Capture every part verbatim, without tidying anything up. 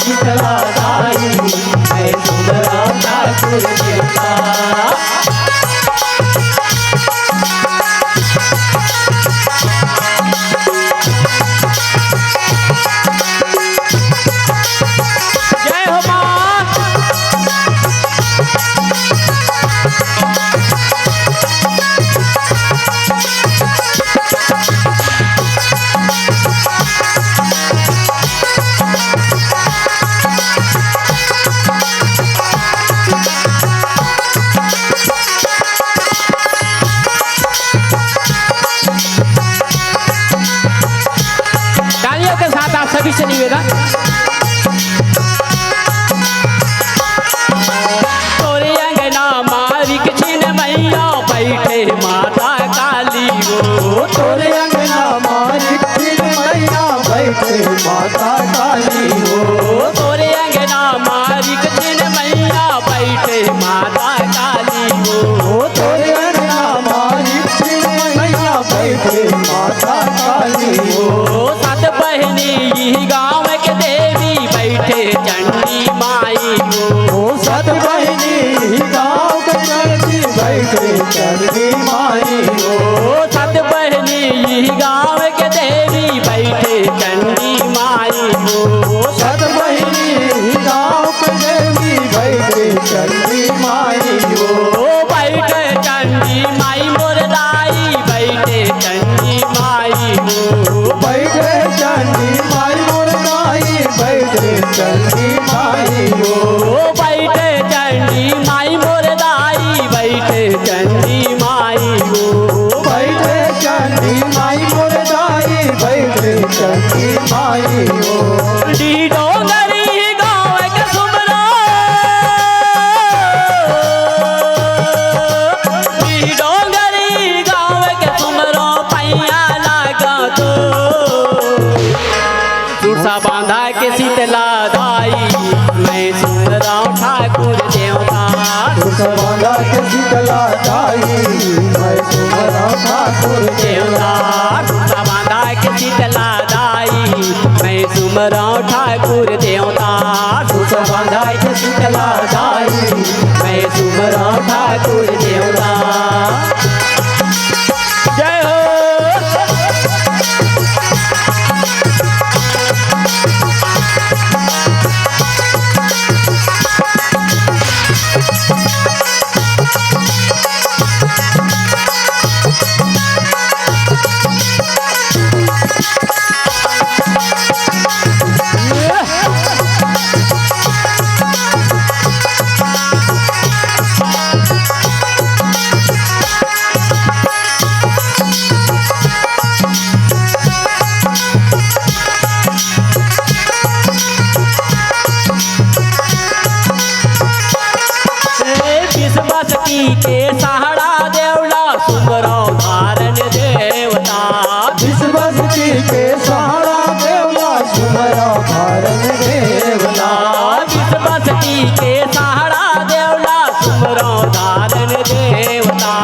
शीतला दाई, मैं सुंदरा ठाकुर देवता। जय हो माँ। तालियों के साथ आप सभी से निवेदन। तोरे अंगना मारी के छिन मैया बैठे माता काली हो। तोरे अंगना मारी के छिन मैया बैठे माता काली हो। तोरे अंगना मारी के छिन मैया बैठे माता काली हो। तोरे अंगना मारी के छिन मैया बैठे माता काली हो। सात बहिनी इही गाँव के देवी बैठे चंडी माई हो। ओ सात बहिनी इही गाँव के चंडी बैठे चंडी माई हो। ओ सात बहिनी इही गाँव के देवी बैठे चंडी माई हो। ओ सात बहिनी इही गाँव के देवी बैठे चंडी माई हो। ओ बैठे चंडी माई मोर दाई बैठे चंडी माई हो। बैठे चंडी माई मोर दाई, बैठे चंडी माई हो। ओ बैठे चंडी माई मोर दाई, बैठे चंडी माई हो। बैठे चंडी माई मोर दाई, बैठे चंडी माई हो। डी डोंगरी गाँव के सुमरा, डी डोंगरी गाँव के सुमरा पैया लागा तो। सुरसा बांधा के शीतला दाई, मैं सुमरा ठाकुर देवता। सुरसा बांधा के शीतला दाई, मैं सुमरा ठाकुर देवता। सुरसा बांधा के शीतला दाई, मैं सुमरा ठाकुर देवता। सुरसा बांधा के शीतला दाई, मैं सुमरा ठाकुर देवता। जय हो। विश्वसती के सहारा देवला सुमरौ धारण देवता। विश्वसती के सहारा देवला सुमरौ धारण देवता। विश्वसती के सहारा देवला सुमरौ धारण देवता।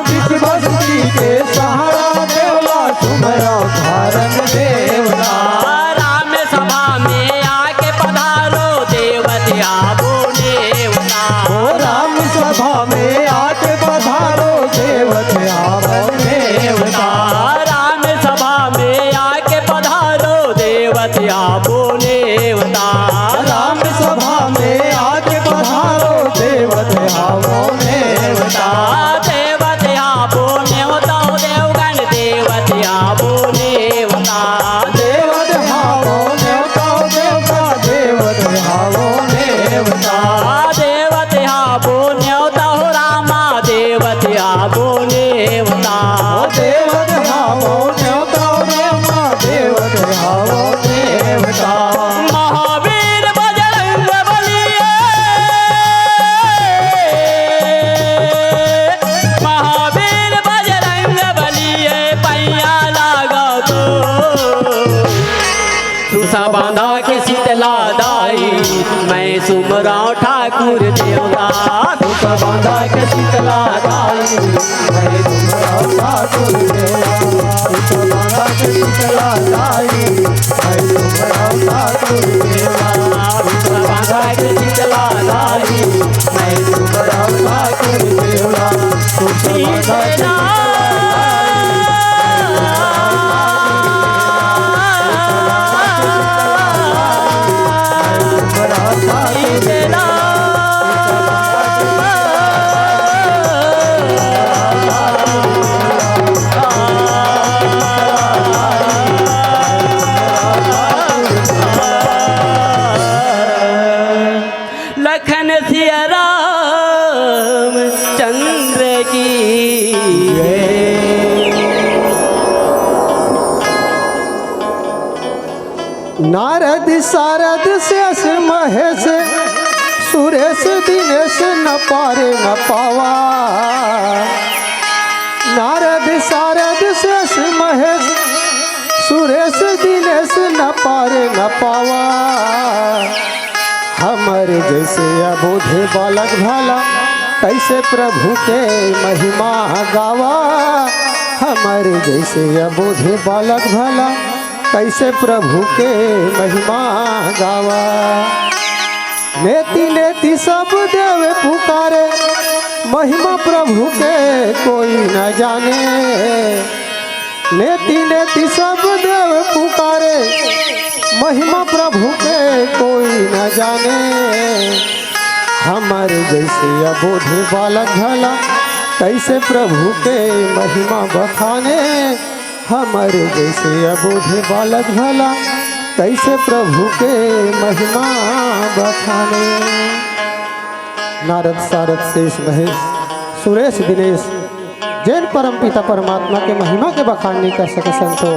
विश्वसती के सहारा देवला सुमरौ धारण देवता। राम सभा में आके पधारो देवत आवो नेवता। ओ राम सभा में आके पधारो देवत आवो नेवता। राम सभा में आके पधारो देवत आवो नेवता। राम सभा में आके पधारो देवत आवो नेवता। देवत आवो नेवता, देवगण देवत आवो नेवता। देवत आवो नेवता, देवता देवत आवो नेवता। देवत आवो नेवता हो रामा, देवत आवो नेवता। देवत आवो नेवता हो रामा, देवत आवो नेवता। महावीर बजरंग बलिए, महावीर बजरंग बलिए, पैया लागा तो। सुरसा बांधा के शीतला दाई, मैं सुमरौ ठाकुर देवता। सुरसा बांधा के शीतला दाई, मैं सुमरौ ठाकुर देवता। सुरसा बांधा के लखन सिया राम चंद्र की। नारद सारद शेष महेश, सुरेश दिनेश न पारे न पावा। नारद सारद शेष महेश, सुरेश दिनेश न पारे न पावा। हमर जैसे अबोधे बालक भला, कैसे प्रभु के महिमा गावा। हमर जैसे अबोधे बालक भला, कैसे प्रभु के महिमा गावा। नेति नेति सब देव पुकारे, महिमा प्रभु के कोई न जाने। नेति नेति सब देव पुकारे, महिमा प्रभु के कोई न जाने। हमर जैसे अबोध बालक भला, कैसे प्रभु के महिमा बखाने। हमर जैसे अबोध बालक भला, कैसे प्रभु के महिमा बखाने। नारद सारद शेष महेश, सुरेश दिनेश, जेन परमपिता परमात्मा के महिमा के बखान नहीं कर सके संतो,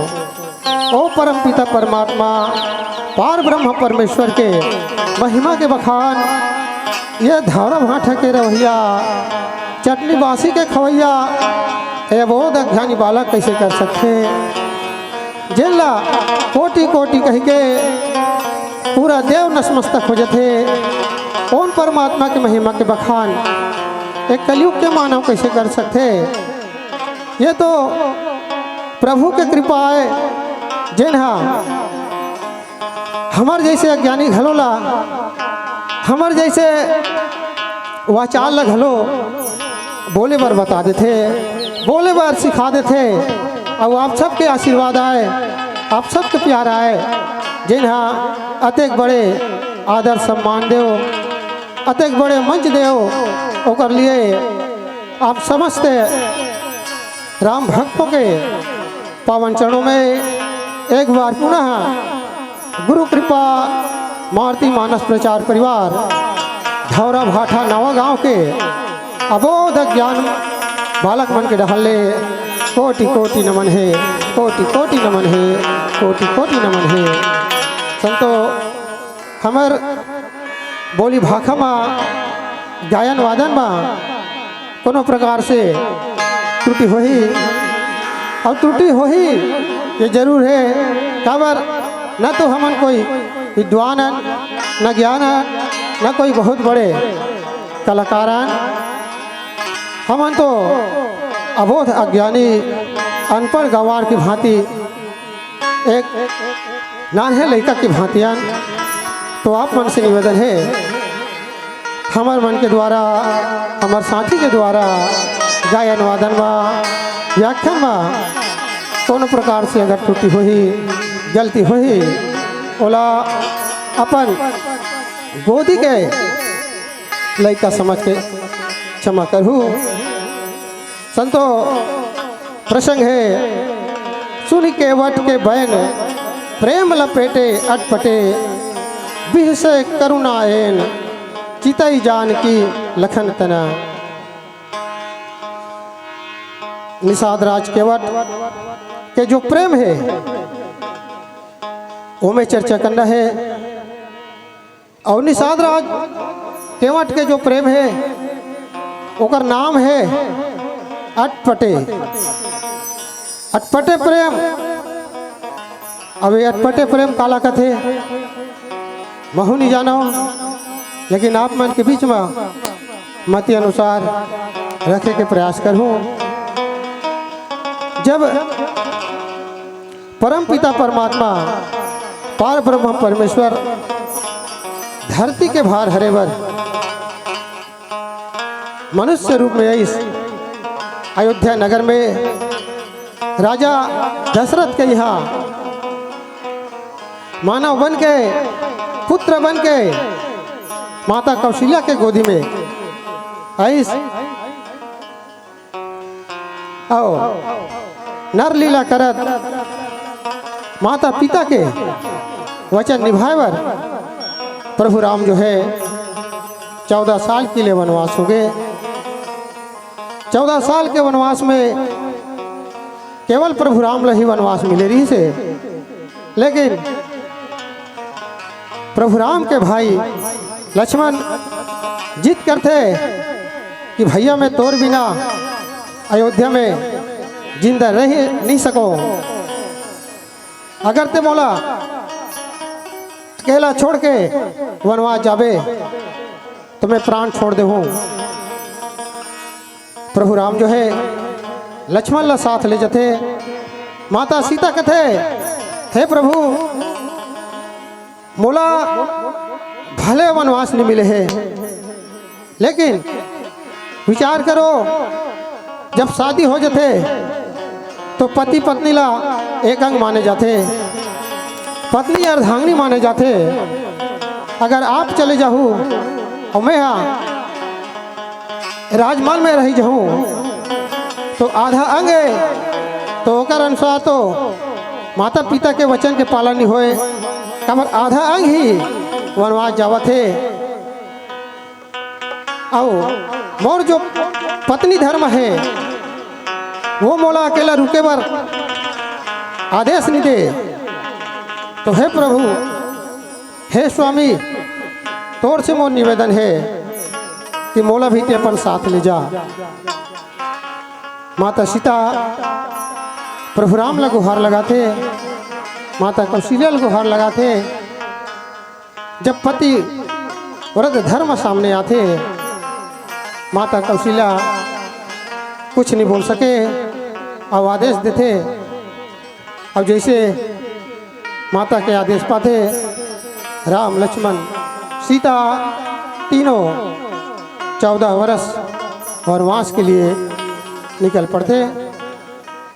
ओ परमपिता परमात्मा पार ब्रह्म परमेश्वर के महिमा के बखान ये धौरा भाठा के रहवइया, चटनी बासी के खवइया, ये अबोध अज्ञानी बालक कैसे कर सकथे? जेला कोटि कोटि कहिके पूरा देव नतमस्तक हो जथे। ओन परमात्मा के महिमा के बखान एक कलयुग के मानव कैसे कर सकथे? ये तो प्रभु के कृपा है, जेन हा हमर जैसे अज्ञानी घलो ला, हमर जैसे वाचाल ला घलो बोले बर बता देथे, बोले बर सिखा देथे। अउ आप सबके आशीर्वाद आए, आप सबके प्यार आए, जेन हा अतेक बड़े आदर सम्मान देव, अतेक बड़े मंच देव, ओकर लिए आप समस्त राम भक्तों के पावन चरणों में एक बार पुनः गुरु कृपा मारुति मानस प्रचार परिवार धौरा भाठा नवा गांव के अबोध ज्ञान बालक मन के डहर ले कोटि कोटि नमन हे, कोटि कोटि नमन हे, कोटि कोटि नमन हे। संतो, हमर बोली भाखा मा, गायन वादन मा कोनो प्रकार से त्रुटि होही, अउ त्रुटि होही, ये जरूर हे। काबर, न तो हमन कोई विद्वान हन, न ज्ञान हन, न कोई बहुत बड़े कलाकार हन। हमन तो अबोध अज्ञानी अनपढ़ गंवार की भांति एक नान्हे लइका के भांति अन। तो आप मन से निवेदन हे, हमर मन के द्वारा, हमर साथी के द्वारा गायन वादन मा, व्याख्यान मा कोनो प्रकार से अगर त्रुटि होही, गलती होही, ओला अपन गोदी के लइका समझ के क्षमा करहू। संतो, प्रसंग हे, सुनि केवट के बैन, प्रेम लपेटे अटपटे, बिहसे करुणा एन, चितई जानकी लखन तना। निषाद राज केवट के जो प्रेम हे, ओमे चर्चा करना हे। अउ निषाद राज केवट के जो प्रेम हे, ओकर नाम हे अटपटे, अटपटे प्रेम। अब ये अटपटे प्रेम काला कथे, महू नहीं जानो, लेकिन आप मन के बीच में मति अनुसार रखे के प्रयास करहूँ। जब परम पिता परमात्मा, पार ब्रह्म परमेश्वर, धरती के भार हरे बर मनुष्य रूप में आइस। अयोध्या नगर में राजा दशरथ के यहाँ मानव बन के, पुत्र बन के माता कौशल्या के गोदी में आइस। अउ नर लीला करत माता पिता के वचन निभाए बर प्रभु राम जो है चौदह साल के लिए वनवास हो गए। चौदह साल के वनवास में केवल प्रभु राम ल ही वनवास मिले रहिस हे, लेकिन प्रभु राम के भाई लक्ष्मण जिद करथे कि भैया, मैं तोर बिना अयोध्या में जिंदा रह नहीं सको। अगर ते मोला अकेला छोड़ के वनवास जाबे तो मैं प्राण छोड़ देहूं। प्रभु राम जो है लक्ष्मण ला साथ ले जथे। माता सीता कथे, हे प्रभु, मोला भले वनवास नहीं मिले हे, लेकिन विचार करो, जब शादी हो जथे तो पति पत्नी ला एक अंग माने जाथे, पत्नी अर्धांगिनी माने जाथे। अगर आप चले जाहू और मैं हा राजमहल में रही जाहूं तो आधा अंग है, तो ओकर अनुसार तो माता पिता के वचन के पालन नहीं होए, काबर आधा अंग ही वनवास जावत है। अउ मोर जो पत्नी धर्म है वो मोला अकेला रुके बर आदेश नहीं दे। तो हे प्रभु, हे स्वामी, तोर से मोर निवेदन है कि मोला भी ते अपन साथ ले जा। माता सीता प्रभु राम ला गुहार लगाथे, माता कौशल्या ला गुहार लगाथे। जब पति व्रत धर्म सामने आथे, माता कौशल्या कुछ नहीं बोल सके, अउ आदेश देथे। अब जैसे माता के आदेश पाथे, राम, लक्ष्मण, सीता तीनों चौदह वर्ष वनवास के लिए निकल पड़थे।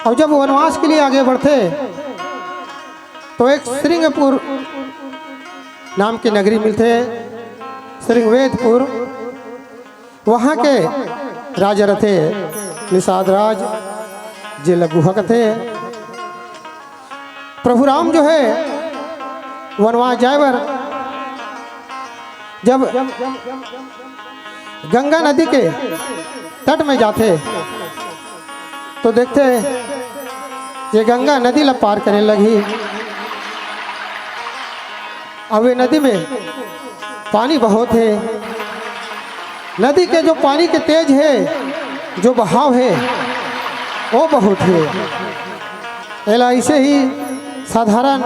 और जब वनवास के लिए आगे बढ़थे तो एक श्रृंगपुर नाम की नगरी मिलथे, श्रृंगवेदपुर। वहाँ के राजा रथे निषाद राज, जे ल गुहा कथे। प्रभु राम जो है वनवास जाए बर जब गंगा नदी के तट में जाथे तो देखथे ये गंगा नदी ला पार करे लगही। अब ये नदी में पानी बहुत है, नदी के जो पानी के तेज है, जो बहाव है, वो बहुत है। एला ऐसे ही साधारण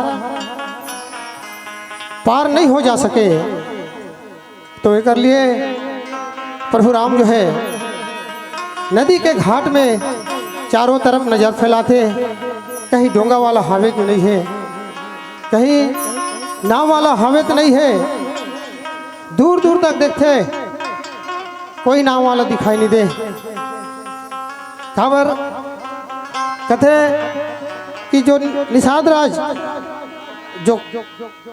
पार नहीं हो जा सके। तो एकर लिए प्रभु राम जो है नदी के घाट में चारों तरफ नजर फैलाथे, कहीं डोंगा वाला हावे कि नहीं है, कहीं नाव वाला हावे तो नहीं है। दूर दूर तक देखथे, कोई नाव वाला दिखाई नहीं दे। काबर कथे कि जो निषाद राज जो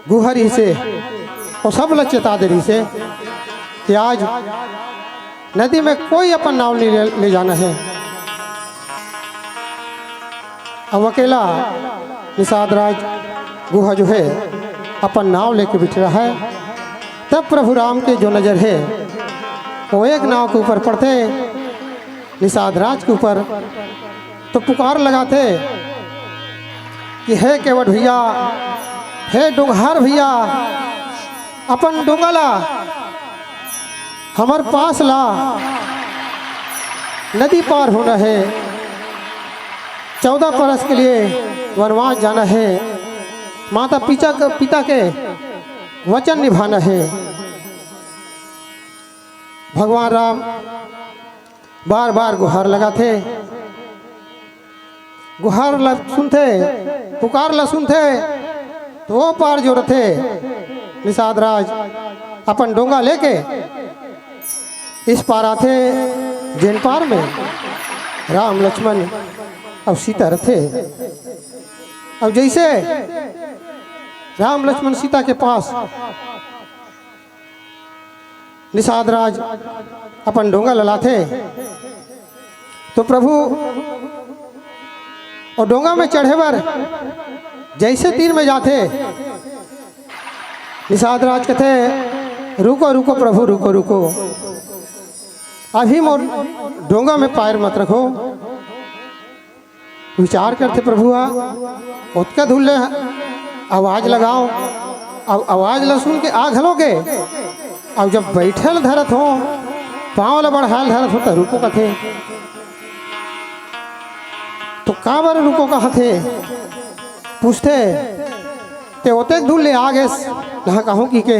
गुहा रहिसे, वो सब ल चेता दे रहिसे कि आज नदी में कोई अपन नाव नहीं ले, ले जाना है। अब अकेला निषाद राज गुहा जो है अपन नाव लेके बैठ रहा है। तब प्रभु राम के जो नजर है वो एक नाव के ऊपर पड़थे, निषाद राज के ऊपर, तो पुकार लगाथे कि हे केवट भैया, हे डोंगहार भैया, अपन डोंगा ला हमर पास ला, नदी पार होना है, चौदह बरस के लिए वनवास जाना है, माता पिता के, पिता के वचन निभाना है। भगवान राम बार बार गुहार लगाथे। गुहार ला सुनथे, पुकार ला सुनथे, तो ओ पार जो रथे निषाद राज अपन डोंगा लेके इस पार आथे, जेन पार में राम लक्ष्मण अउ सीता रथे। अउ जइसे राम लक्ष्मण सीता के पास निषाद राज अपन डोंगा ल लाथे, तो प्रभु ओ डोंगा में चढ़े बर जइसे तीर में जाथे, निषाद राज कथे, "रुको, रुको प्रभु, रुको, रुको, अभी मोर डोंगा में पैर मत रखो।" विचार करथे प्रभु हा, ओतका दूर ले आवाज लगाओ, अब आवाज ल सुन के आ घलो गे, अब जब बैठे ल धरत हो, पाँव ल बढ़ाए ल धरत हो, त रुको कथे। तो काबर रुको कहथे, पूछथे, "ते ओतेक दूर ले आ गेस, नहा कहूँ की के,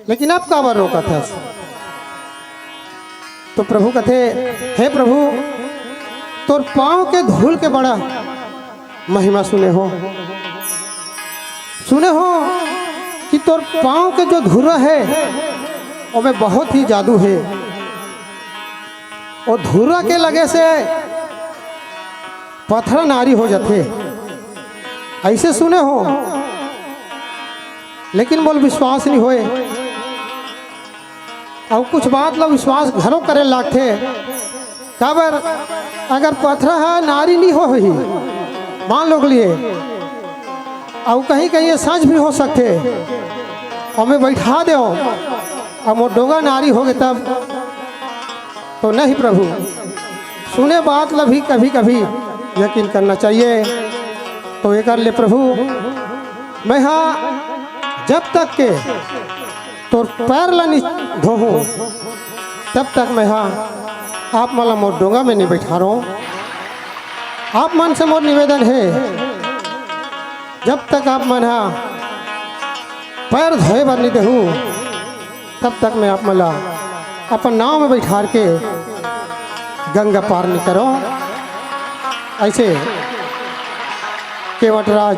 लेकिन अब काबर रोकत हस?" तो प्रभु कथे, "हे प्रभु, तोर पाँव के धूल के बड़ा महिमा सुने हो, सुने हो कि तोर पाँव के जो धुर्रा हे, ओमे बहुत ही जादू हे। ओ धुर्रा के लगे से पथरा नारी हो जाथे, अइसे सुने हो, लेकिन मोला विश्वास नइ होय।" अउ कुछ बात ला विश्वास घलो करे लागथे। काबर, अगर पथरा ह नारी नइ होही, मान लो के लिए, अउ कहीं कहीं ये सच भी हो सकथे, अउ मैं बैठा देव, अउ मोर डोंगा नारी होगे तब, तो नहीं प्रभु, सुने बात ला भी कभी कभी यकीन करना चाहिए। तो एकर ले प्रभु, मैं हा जब तक के तोर पैर ला नइ धोहूँ, तब तक मैं हा आप मन ला मोर डोंगा में नइ बैठारों। आप मन से मोर निवेदन हे, जब तक आप मन हा पैर धोए बर नइ देहू, तब तक मैं आप मन ला अपन नाव में बैठार के गंगा पार नइ करों। अइसे केवट राज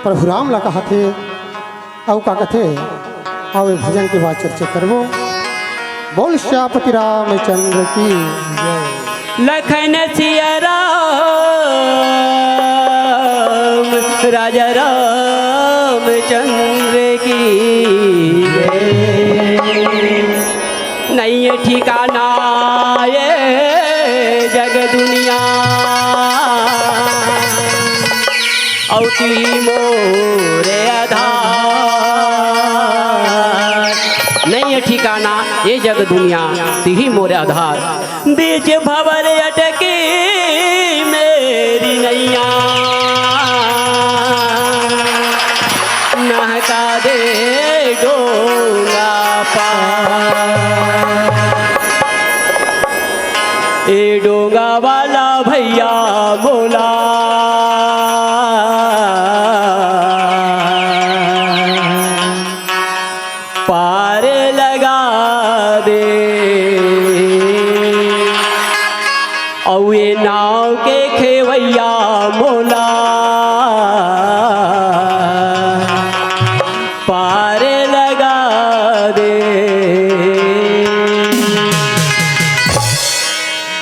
प्रभु राम ला कहथे, अउ का कथे, अउ ए भजन के बाद चर्चा करबो। बोल सियापति रामचंद्र की जय। लखन सिया राम, राजा रामचंद्र की। नइये ठिकाना ये जग दुनिया, अउ तिही मोरे आधार। नइये ठिकाना ये जग दुनिया, तिही मोरे आधार। बीच भंवर अटकी मेरी नैया, नहका दे डोंगा पार। ए डोंगा वाला भैया मोला पार लगा दे। अउ ये नाव के खेवैया मोला पार लगा दे।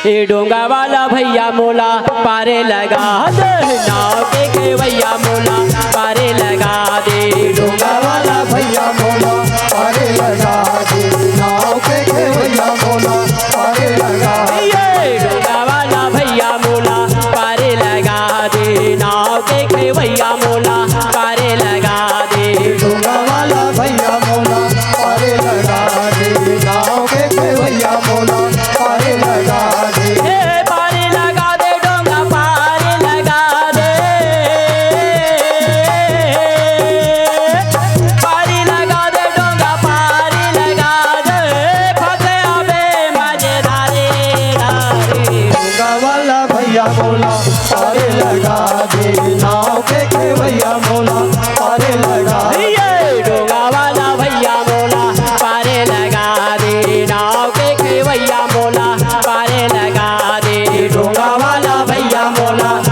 ए डोंगा वाला भैया मोला पारे लगा दे, नाव के खेवैया मोला पारे लगा दे। डोंगा वाला भैया मोला पारे लगा दे, नाव के खेवैया मोला पारे लगा दे। ये डोंगा वाला भैया मोला पारे लगा दे, नाव के खेवैया मोला पारे लगा दे। डोंगा वाला भैया मोला पारे लगा दे, नाव के खेवैया मोला पारे लगा दे। ए, पारे लगा दे, डोंगा पारे लगा दे। पारे लगा दे, डोंगा पारे लगा दे। फंसे अबे मजेदारे दारे। डोंगा वाला भैया मोला पारे लगा दे, नाव के खेवैया मोला पारे लगा दे। ये डोंगा वाला भैया मोला पारे लगा दे, नाव के खेवैया मोला पारे लगा दे। डोंगा वाला भैया मोला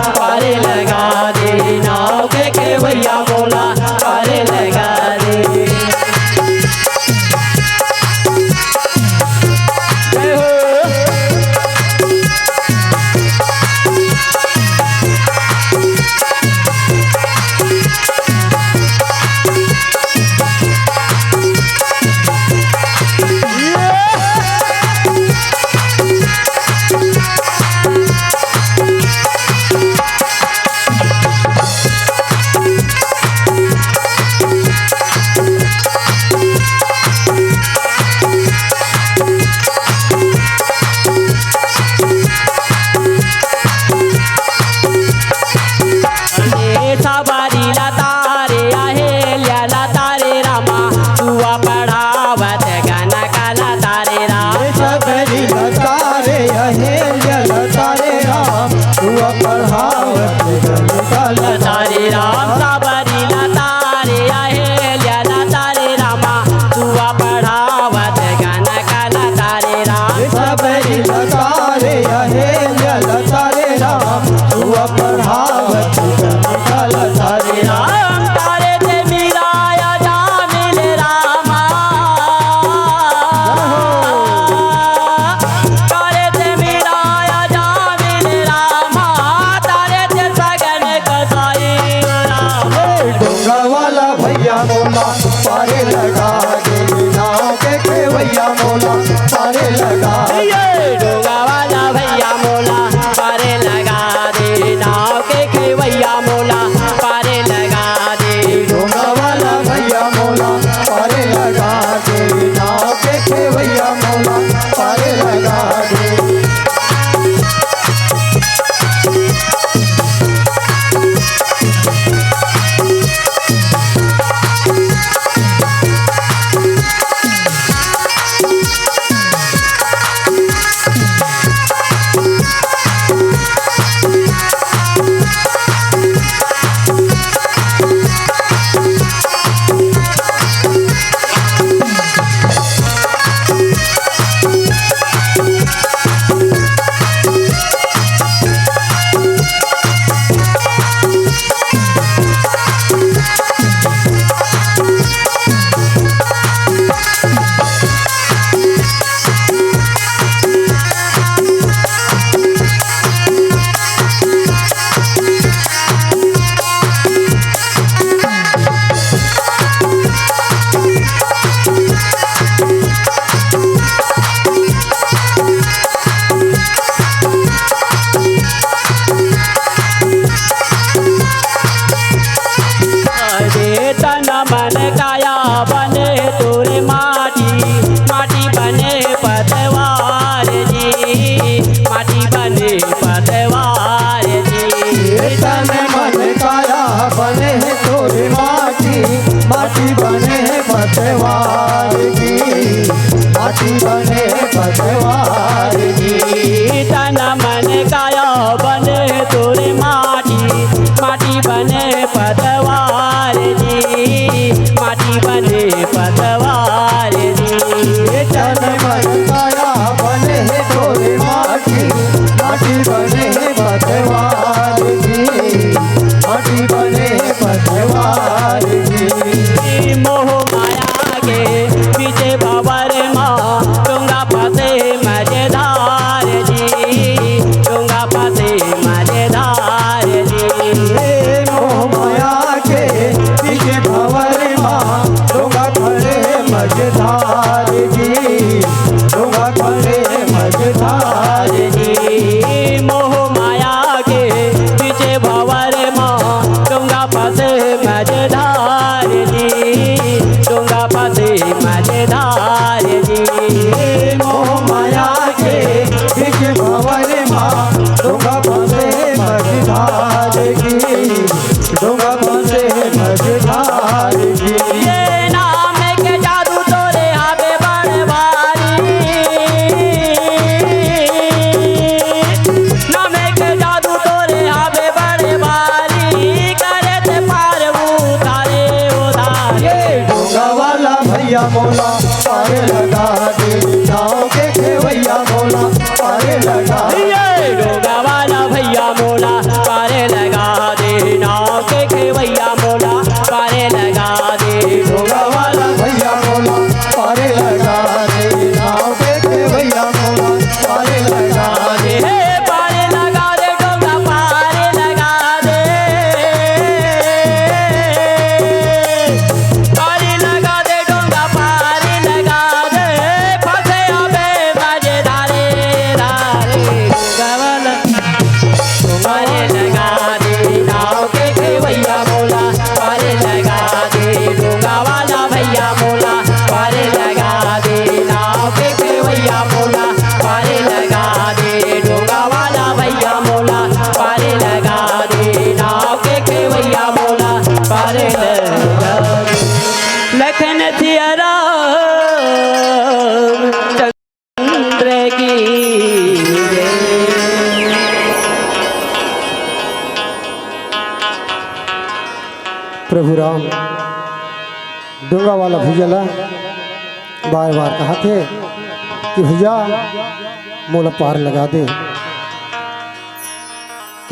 तारे राम, सबरी ला तारे, अहेल्या ला तारे रामा, दुआ पढ़ावत गनक ला तारे राम। सबरी ला तारे, अहेल्या ला तारे राम, दुआ पढ़ावत गनक ला तारे राम। राम तारे ते मीरा या जामिल रामा। तारे ते मीरा या जामिल रामा, तारे ते सगन कसाई रामा। ए डोंगा वाला भैया मोला पारे लगा दे, नाव के खेवैया मोला पारे लगा दे। ये डोंगा वाला भैया मोला पारे लगा दे, नाव के खेवैया मोला पारे लगा दे। डोंगा वाला भैया मोला पारे लगा दे, नाव के खेवैया मोला पारे लगा दे। अरे तन मन काया बने तोरे माटी, माटी बने पतवार जी, माटी बने पतवार जी। तन मन काया बने तोरे माटी, माटी बने पतवार जी, माटी बने पतवार जी। तन मन काया बने तोरे माटी, माटी बने पतवार जी, माटी बने पतवार जी। ए तन मन काया बने हे तोरे माटी, माटी बने हे पतवार जी, माटी बने हे पतवार जी। मोह माया के पीछे भंवर मा, डोंगा फंसे मझधार जी, डोंगा फंसे मझधार जी। ए मोह माया के पीछे भंवर मा, डोंगा फंसे मझधार जी, डोंगा फंसे मझधार जी। मोह माया के पीछे भंवर मा, डोंगा फंसे मझधार जी, डोंगा फंसे मझधार जी। मोह माया के बीच भंवर मा, डोंगा फंसे मझधार जी, डोंगा फंसे मझधार जी। ये नाम के जादू तोरे हावे बड़ भारी, नाम के जादू तोरे हावे बड़ भारी, करे ते पार उतारे उधार। ये डोंगा वाला भैया मोला पारे लगा दे, नाव के खेवैया मोला पारे लगा दे। ये डोंगा वाला भैया मोला पारे लगा दे, नाव के खेवैया प्रभु राम डोंगा वाला भैया ला बार बार कहा थे कि भैया, मोला पार लगा दे,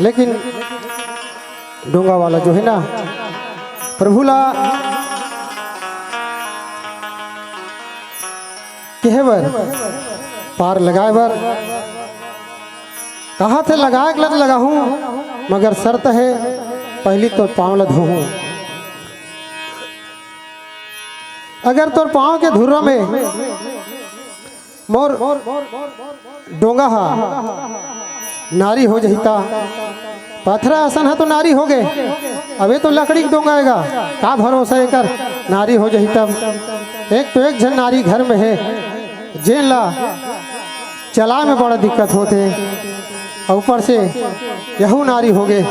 लेकिन डोंगा वाला जो है ना, प्रभु ला कहे बर, पार लगाए बर कहा थे, लगाए के लत लगाहूं, मगर शर्त है, पहली तो पांव ला धोहूं। अगर तोर पांव के धुर्रा में मोर डोंगा हा नारी हो जही ता, पथरा असन हा तो नारी हो गे, अबे तो लकड़ी के डोंगा आएगा, का भरोसा एकर नारी हो जही तब। एक तो एक झन नारी घर में है, जेन ला चलाए में बड़ा दिक्कत होथे, अउ ऊपर से यहू नारी हो गे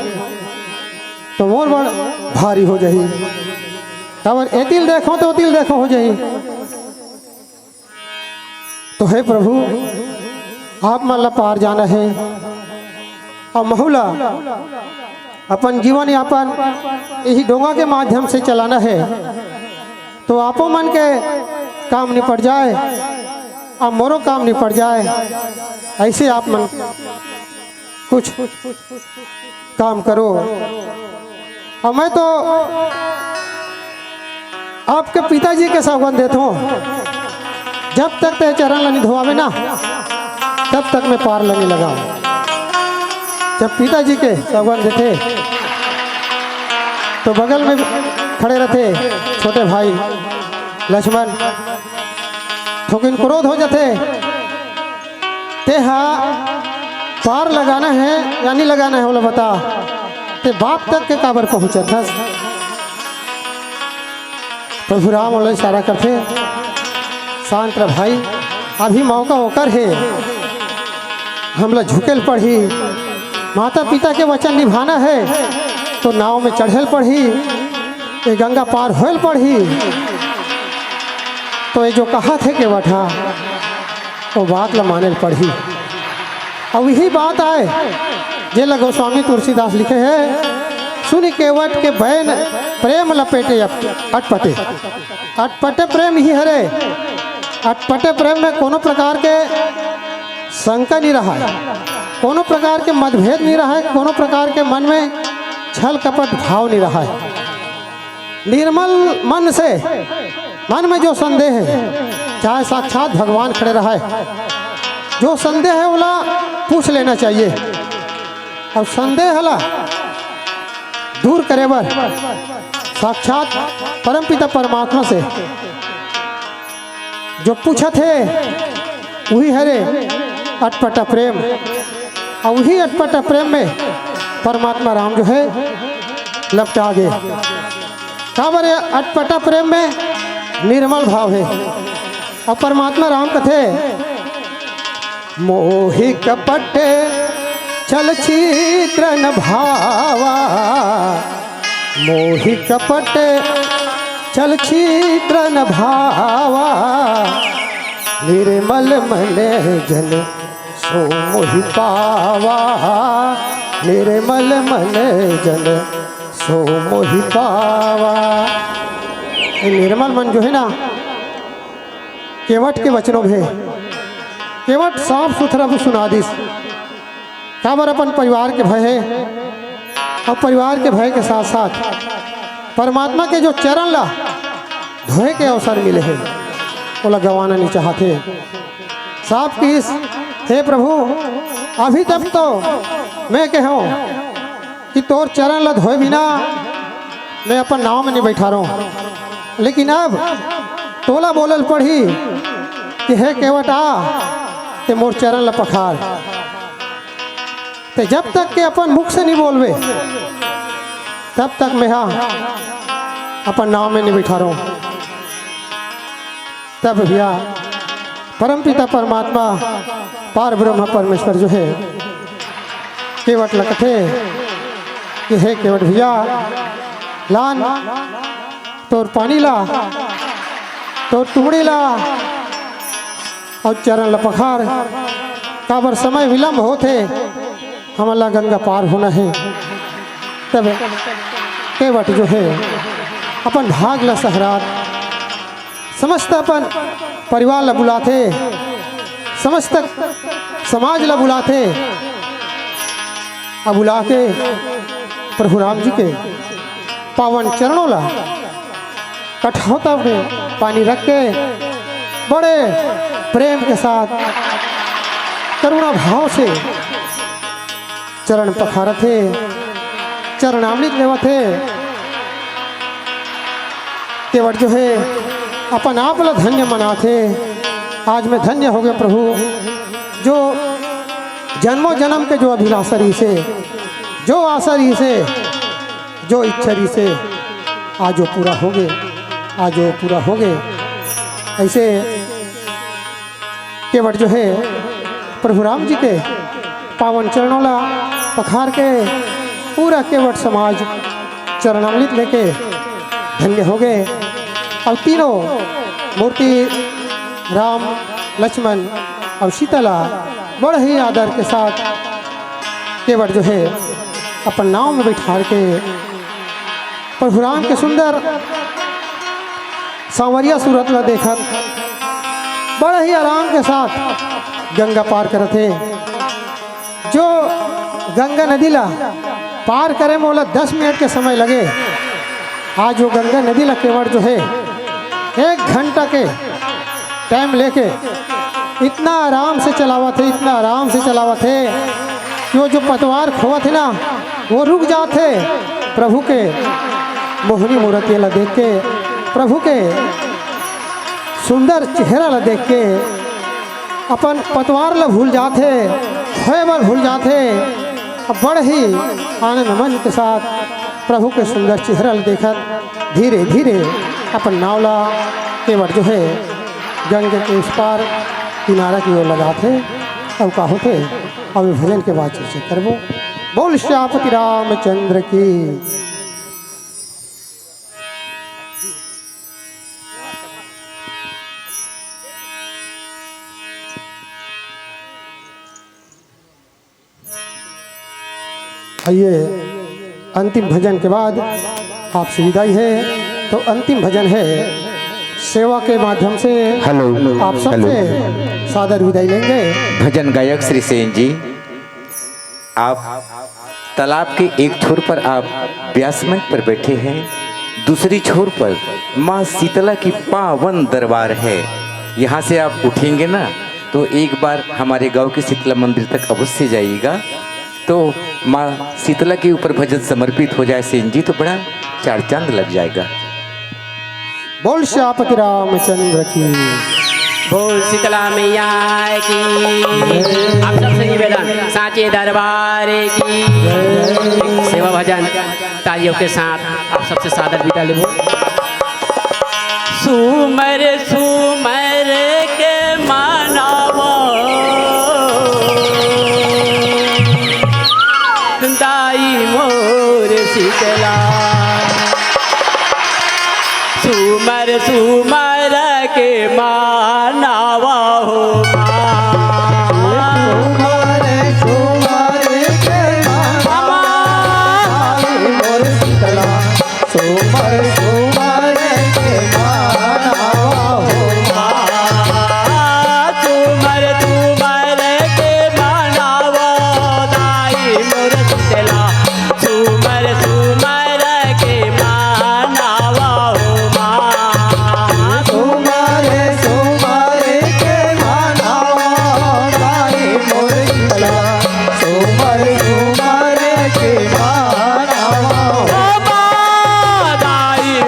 तो मोर बड़ भारी हो जही। काबर एतिल देखो तो ओतिल देखो हो जही। तो हे प्रभु, आप मन ला पार जाना है, अउ महू ला अपन जीवन यापन यही डोंगा के माध्यम से चलाना है, तो आपो मन के काम निपट जाए, अउ मोरो काम निपट जाए। ऐसे आप मन कुछ काम करो। अउ मैं तो आपके पिताजी के सौगंध देथों, जब तक ते चरण ला नी धोआवे ना, तब तक मैं पार ला नी लगाऊं। जब पिताजी के सौगंध देथे, तो बगल में खड़े रहथे छोटे भाई लक्ष्मण, थोकिन क्रोध हो जाथे, ते हा पार लगाना है या नहीं लगाना है, ओला बता। ते बाप तक के काबर पहुंचत हस? प्रभु राम ओला इशारा करथे, शांत रह भाई, अभी मौका ओकर हे, हमला झुकेल पड़ही, माता पिता के वचन निभाना है, तो नाव में चढ़ेल पड़ही, ये गंगा पार होएल पड़ही। तो ये जो कहा थे केवट हा, वो बात ला माने ल पड़ही। अउ यही बात आय, जेला गोस्वामी तुलसीदास लिखे हे, "सुनि केवट के बैन प्रेम लपेटे अट-, अटपटे।" अटपटे प्रेम ही हरे। अटपटे प्रेम में कोनो प्रकार के शंका नहीं रहा है, कोनो प्रकार के मतभेद नहीं रहा है, कोनो प्रकार के मन में छल कपट भाव नहीं रहा है। निर्मल मन से, मन में जो संदेह है, चाहे साक्षात भगवान खड़े रहा है, जो संदेह है, ओला पूछ लेना चाहिए। अउ संदेह ला दूर करे बर साक्षात परमपिता परमात्मा से जो पूछत हे, वही हरे अटपटा प्रेम। अउ वही अटपटा प्रेम में परमात्मा राम जो है लपटा गे। काबर ये अटपटा प्रेम में निर्मल भाव है। अउ परमात्मा राम कथे, "मोहि कपट छल छिद्र न भावा, मोहि कपट छल छिद्र न भावा, निर्मल मन जन सो मोहि पावा, निर्मल मन जन सो मोहि पावा।" ये निर्मल मन जो है ना, केवट के वचनों में, केवट साफ सुथरा भी सुना दिस। काबर अपन परिवार के भय है, अउ परिवार के भय के साथ साथ परमात्मा के जो चरण ला धोए के अवसर मिले है, ओला गंवाना नहीं चाहते। साफ किस, "हे प्रभु, अभी तक तो मैं कहे हूँ कि तोर चरण ला धोए बिना मैं अपन नाव में नहीं बैठा रहूं, लेकिन अब तोला बोलल पड़ही कि हे केवट आ, ते मोर चरण ला पखार।" ते जब तक के अपन मुख से नहीं बोलबे, तब तक मैं हा अपन नाव में नहीं बैठा रहूं। तब भैया परमपिता परमात्मा पार ब्रह्म परमेश्वर जो है केवट ला कथे कि हे केवट भैया, लान तोर पानी ला, तोर तुमड़ी ला, अउ चरण ला पखार, काबर समय विलंब होथे, हमन ला गंगा पार होना है। तब केवट जो है अपन भाग ला सहरात, समस्त अपन परिवार ला बुलाथे, समस्त समाज ला बुलाथे, अब बुला के प्रभु राम जी के पावन चरणों ला कठौता में पानी रख के बड़े प्रेम के साथ, करुणा भाव से चरण पखारत हे, चरणामृत लेवत हे। केवट जो हे अपन आप ला धन्य मनात हे। आज मैं धन्य हो गया प्रभु, जो जन्मों जन्म के जो अभिलाषा रहिसे, जो आशा रहिसे, जो इच्छा रहिसे, आज वो पूरा हो गए, आज वो पूरा हो गए। ऐसे केवट जो हे प्रभु राम जी के पावन चरणों ला पखार के पूरा केवट समाज चरणामृत लेके धन्य हो गए। अब तीनों मूर्ति राम, लक्ष्मण और सीता ला बड़ ही आदर के साथ केवट जो हे अपन नाव में बैठार के प्रभु राम के सुंदर सांवरिया सूरत ला देखत बड़ा ही आराम के साथ गंगा पार करत हे। जो गंगा नदी ला पार करे में ओला दस मिनट के समय लगे, आज वो गंगा नदी ला केवट जो हे एक घंटा के टाइम लेके इतना आराम से चलावत हे, इतना आराम से चलावत हे कि वो जो पतवार खोवत हे ना, वो रुक जात हे। प्रभु के मोहनी मूर्ति ला देख के, प्रभु के सुंदर चेहरा ला देख के अपन पतवार ला भूल जात हे, खोए बर भूल जात हे। अब बड़ ही आनंद मन के साथ प्रभु के सुंदर चेहरा ला देखत धीरे धीरे अपन नाव ला केवट जो हे गंगा के उस पार किनारा की ओर लगात हे। अउ का होथे, अउ ये भजन के बाद चर्चा करबो। बोल सियापति रामचंद्र की। आइए, अंतिम भजन के बाद आपसे विदाई है, तो अंतिम भजन है सेवा के माध्यम से हेलो, आप सबसे हेलो। सादर विदाई लेंगे। भजन गायक श्री सेन जी, आप तालाब के एक छोर पर आप व्यास मंच पर बैठे हैं, दूसरी छोर पर माँ शीतला की पावन दरबार है। यहाँ से आप उठेंगे ना, तो एक बार हमारे गांव के शीतला मंदिर तक अवश्य जाइएगा। तो माँ शीतला के ऊपर भजन समर्पित हो जाए सेन जी, तो बड़ा चार चांद लग जाएगा। बोल सियापति रामचंद्र की। बोल शीतला मैया की। आप सबसे निवेदन, सांचे दरबार की। सेवा भजन तालियों के साथ आप सबसे सादर विदा लेबो। सुमर सुमर के मानवा दाई मोर शीतला। सुमर सुमर के मानवा हो माँ। सुमर सुमर के मानवा दाई मोर शीतला। सुमर सुमर के मानवा हो माँ। सुमर सुमर के मानवा दाई मोर शीतला। सुमर सुमर के मानवा हो माँ। सुमर सुमर के मानवा दाई मोर शीतला। सुमर सुमर के मानवा हो माँ। दाई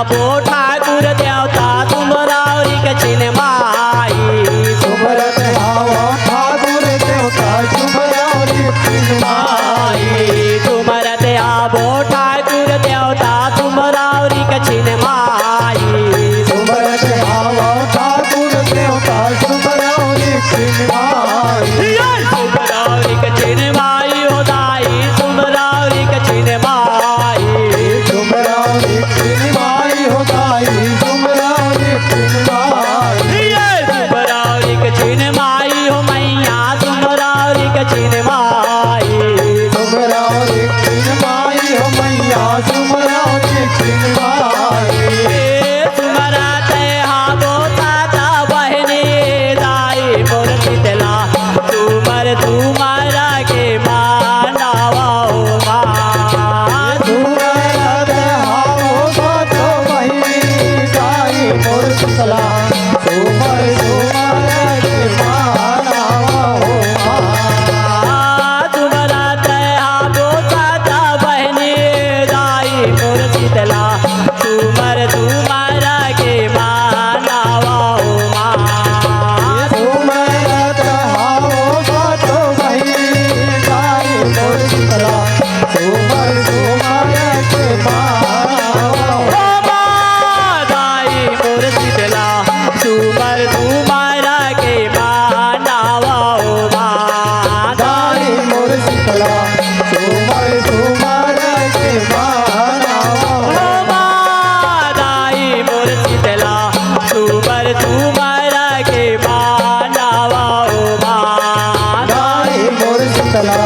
आबो ठाकुर देवता सुमरौरी के चिन्ह माई। सुमरत हावो ठाकुर देवता सुमरौरी के चिन्ह माई। सुमरत आबो ठाकुर देवता सुमरौरी के चिन्ह माई। सुमरत हावो ठाकुर देवता सुमरौरी के चिन्ह माई। सुमरौरी के चिन्ह माई हो दाई, सुमरौरी के चिन्ह माई। सुमरौरी के चिन्ह माई हो दाई, सुमरौरी के चिन्ह माई। सुमरौरी के चिन्ह माई हो मैया, सुमरौरी के चिन्ह माई। सुमरौरी के चिन्ह माई हो मैया, सुमरौरी के चिन्ह माई। सुमरत हावो सात बहिनी दाई मोर शीतला, सुमर सुमर के मानवा हो माँ। सुमरत हावो सात बहिनी दाई मोर शीतला, सुमर सुमर के मानवा हो माँ। सुमरत हावो सात बहिनी दाई मोर शीतला, सुमर सुमर के मानवा हो माँ। सुमरत हावो सात बहिनी दाई मोर शीतला, सुमर सुमर के मानवा हो माँ। दाई मोर शीतला, सुमर सुमर के मानवा हो माँ। दाई मोर शीतला, सुमर सुमर के मानवा हो माँ। दाई मोर शीतला, सुमर सुमर के मानवा हो माँ। दाई मोर शीतला,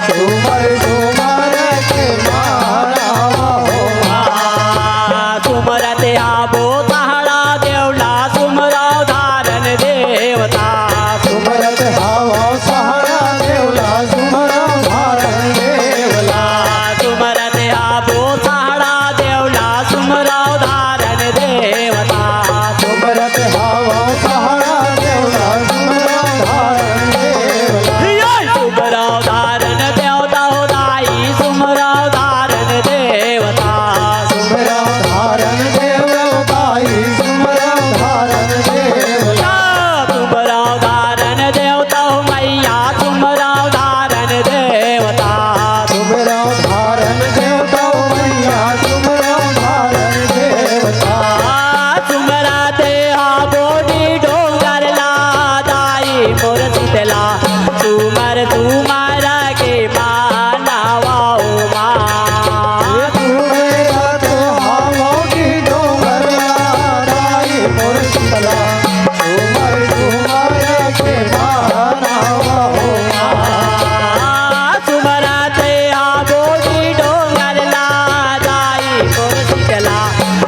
सुमर सुमर के मानवा हो माँ। सुमरत हावो सहड़ा देवला, सुमरौ धारन देवता। सुमरत हावो सहड़ा देवला, सुमरौ धारन देवला। सुमरत हावो सहड़ा देवला, सुमरौ धारन देवता। सुमरत हावो सहड़ा देवला, सुमरौ धारन देवला। सुमरौ धारन देवता हो दाई, सुमरौ धारन देवता। सुमरौ धारन देवता हो दाई, सुमरौ धारन देवता। सुमरौ धारन देवता हो मैया, सुमरौ धारन देवता। सुमरौ धारन देवता हो मैया, सुमरौ धारन देवता। सुमरत हावो डोंगर ला दाई मोर शीतला, सुमर सुमर के मानवा हो माँ। सुमरत हावो डोंगर ला दाई मोर शीतला, सुमर सुमर के मानवा हो माँ। सुमरत हावो डोंगर ला दाई मोर शीतला,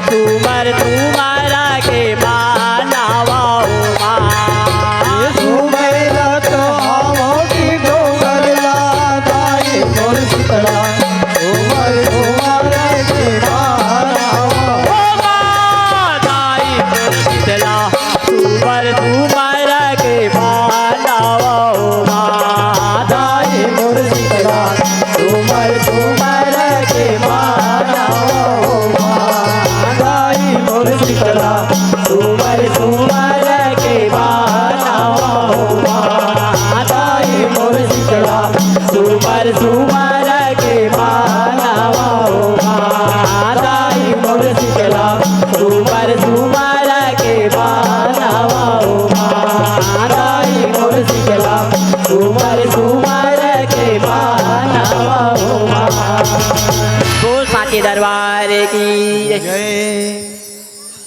सुमर सुमर के मानवा हो माँ। सुमरत हावो डोंगर ला दाई मोर शीतला, सुमर सुमर के मानवा हो माँ। दाई मोर शीतला, सुमर सुमर के मानवा हो माँ। दाई मोर शीतला, सुमर सुमर के मानवा हो माँ। दाई मोर शीतला, सुमर सुमर के मानवा हो माँ। दाई मोर शीतला, सुमर सुमर के मानवा हो माँ। दाई मोर शीतला, सुमर सुमर के मानवा हो माँ। दाई मोर शीतला, सुमर सुमर के मानवा हो माँ। बोल साचे दरबार की जय।